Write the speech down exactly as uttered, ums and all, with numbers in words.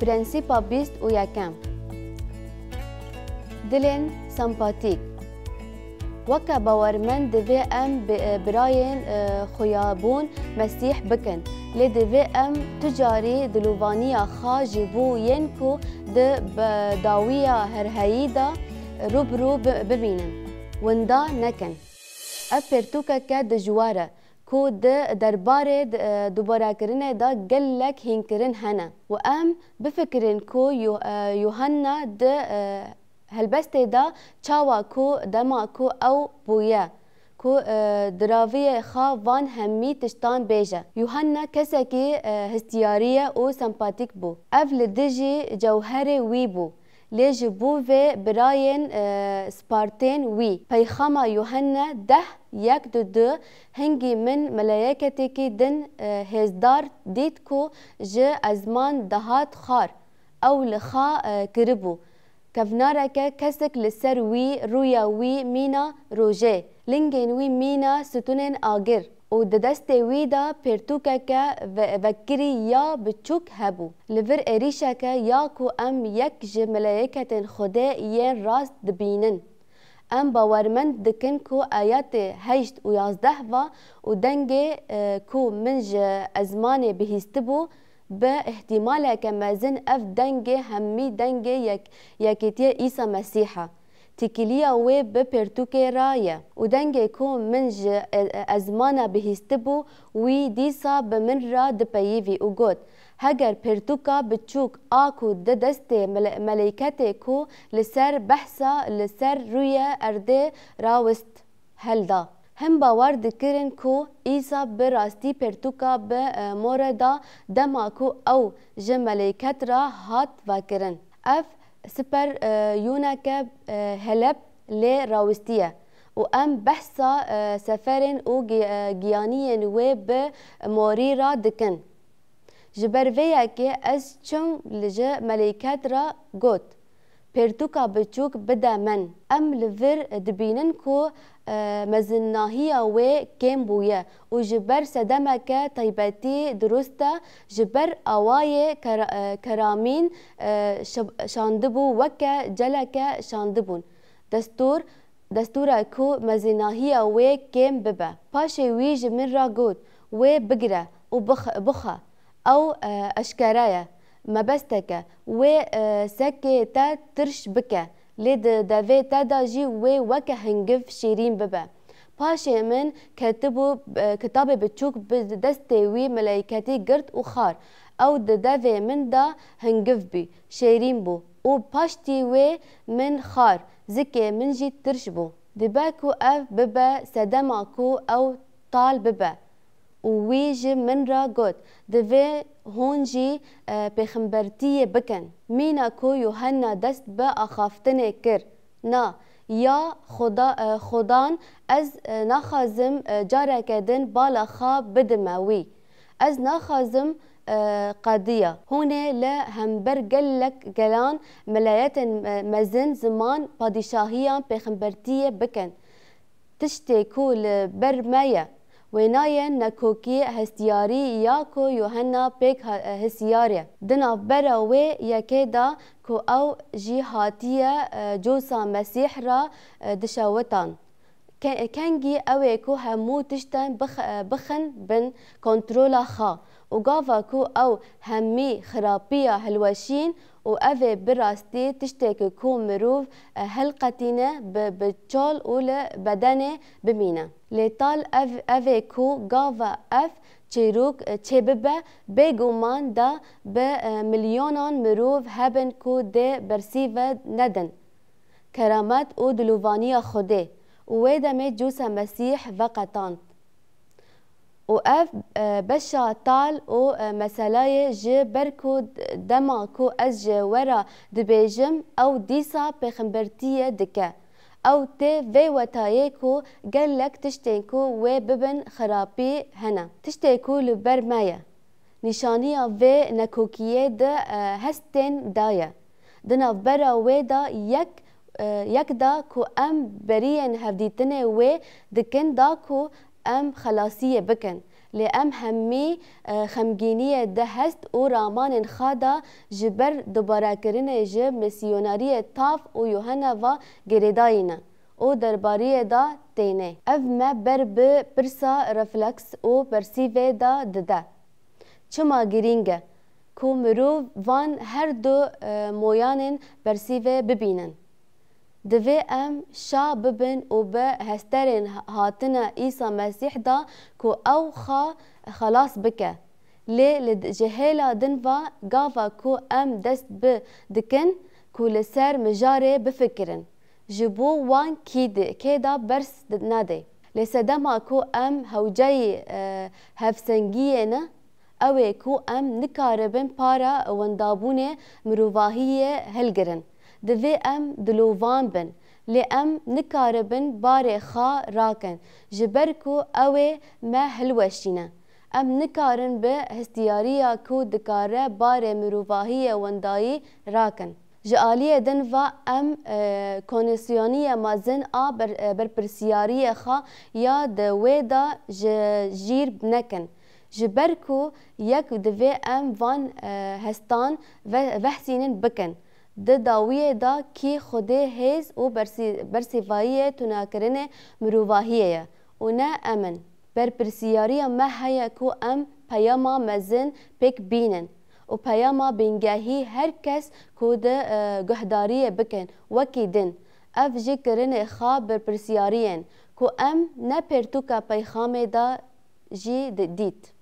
Prensîpa bîst û yekem. Dilên sempatîk. Weke bawermend divê em bi, birayên, e, xuyabûn Mesîh bikin. Lê divê em tu carî dilovaniya xwe ji bo yên ku di be-, dawiya herheyî de rû bi rû bi-, bibînin. Winda nekin. Ev pirtûkeke dijwar e, ku di derbarê d-, e, dubarekirinê de gelek hînkirin hene û em bifikirin ku Yo-, e, Yuhanna di, e, helbestê de çawa ku dema ku ew bûye, ku, e, diraviyê xwe van hemî tiştan bêje. Yuhanna kesekî, e, hestiyarî ye û sempatîk bû. Ev li dijî cewherê wî bû. Lê ji bo vê birayên, e, spartên wî. Peyxama Yuhanna deh, yek du du, hingî min meleyeketekî din, e, hêzdar dît ku ji ezman dihat xwar. Ew li xwe, e, kiribû. Kevnareke kesik li ser wî, rûya wî mîna rojê, lingên wî mîna stûnên agir. Û di destê wî de pirtûkeke ve-, vekirî ya biçûk hebû. Li vir êrîşeke ya ku em yek ji meleyeketên Xwedê yên rast dibînin. Em bawermend dikin ku ayetê heşt û yazdeh ve û dengê, e, ku min ji ezmanê bihîstibû, bi îhtîmaleke mezin ev dengê hemî dengê yek-, yekîtiyê Îsa Mesîh e. Têkiliya wê bi pirtûkê re ye û dengê ku min ji e-, e-, ezmana bihîstibû, wî dîsa bi min re dipeyivî û got, Heger pirtûka biçûk a ku di destê mele-, meleyketê ku li ser behsa li ser rûyê erdê rawist, helda. Him bawer dikirin ku Îsa bi rastî pirtûka bi, e, morê da dema ku ew ji meleyket re hat vekirin. Ev siper, e, yûneke, e, heleb lê rawistiye û em behsa, e, seferên û gi-, e, giyaniyên wê bi morî re dikin. Ji ber vê yekê ez çûm li ji meleyket re got, Pirtûka biçûk bide min. Em li vir dibînin ku, e, mezinnahiya wê kêm bûye û ji ber sedemeke taybetî dirust e, ji ber awayê kera-, e, keramîn, e, şi-, şandibû weke celeke şandibûn. Destûr, destûr e ku mezinnahiya wê kêm bibe. Paşê wî ji min re got, Wê bigire û bix-, bixwe. Ew, e, eşkere ye. Mebestek e. Wê, e, sekê te tirş bike. Lê di devê te de jî wê weke hingiv şêrîn bibe. Paşê min ketibû, e, kitabê biçûk bi destê wî meleyketî girt û xwar. Ew di devê min de hingiv bû, şêrîn bû. Û paştî wê min xwar, zikê min jî tirş bû. Dibe ku ev bibe sedema ku ew tal bibe. Û wî ji min re got, Divê hûn jî, e, pêxembertiyê bikin. Mîna ku Yuhanna dest bi axaftinê kir, Na, ya Xuda-, e, Xudan, ez, e, naxwazim, e, careke din bala xwe bidime wî. Ez naxwazim, e, qediya. Hûn ê li hember gelek gelan, melayetên, e, mezin ziman padîşahiyan pêxembertiyê bikin. Tiştê ku li ber me ye, wênayên nekokî hestiyarî ya ku Yuhanna pêk ha-, hestiyar e. Di navbera wê yekê de ku ew jî hatiye, e, cosa Mesîh re, e, dişewitan. Ke-, kengî ew ê ku hemû tiştên bix-, e, bixin bin kontrola xwe û gava ku ew hemî xirapiya hilweşîn û ev ê bi rastî tiştê ku mirov, e, hilqetîne bi, bi çol û li bedenê bimîne. Lê tal ev, ev ê ku gava ev çîrok, e, çêbibe, bêguman da bi, e, milyonan mirov hebin ku dê bersîve nedin keramet û dilovaniya Xwedê û wê demê cûsa Mesîh veqetand. Û ev, e, beşa tal û, e, meselayê ji ber ku d-, dema ku ez ji we re dibêjim, ew dîsa pêxembertiyê dike. Ew tê vê wetayê ku gelek tiştên ku wê bibin xirapî hene. Tiştê ku li ber me ye. Nîşaniya vê nekokiyê di, e, hestên de ye. Di navbera wê de yek, e, yek de ku em beriyên hevdîtinê wê dikin da ku em xelasiyê bikin. Lê em hemî, e, xemgîniyê de hest û ramanên xwe de ji ber dubarekirinê ji misiyonariyê Tav û Yuhena ve girêdayî ne û derbariyê de têne. Ev me ber bi pirsa refleks û bersîvê de dide. Çima girîng e ku mirov van her du, e, moyanên bersîvê bibînin? Divê em şa bibin û bi hesterên hatina Îsa Mesîh de ku ew xwe xelas bike. Lê li, ji hêla din ve gava ku em dest bi dikin ku li ser mijarê bifikirin, ji bo wan kî di, kê de bers di, nade. Lê sedema ku em hewceyî, e, hevsengiyê ne, ew ê ku em nikaribin para wendabûnê mirovahiyê hilgirin. Divê em dilovan bin, lê em nikaribin barê xwe rakin, ji ber ku ew ê me hilweşîne. Em nikarin bi hestiyariya ku dikare barê mirovahiyê wendayî rakin. Ji aliyê din ve em, e, koneksiyoniya mezin a ber-, e, berpirsiyariyê xwe ya di wê de ji jîr nekin. Ji ber ku yek divê em van, e, hestan ve-, vehsînin bikin. Di dawiyê de kî Xwedê hêz û bersî-, bersîvayiyê tunakirinê mirovahiyê ye û ne em in. Berpirsiyariya me heye ku em peyama mezin pêk bînin û peyama bingehî her kes ku di, e, guhdariyê bikin wekî din. Ev jî kirinê xwe berpirsiyariyên ku em ne pertûka peyxamê de jî di-, dît.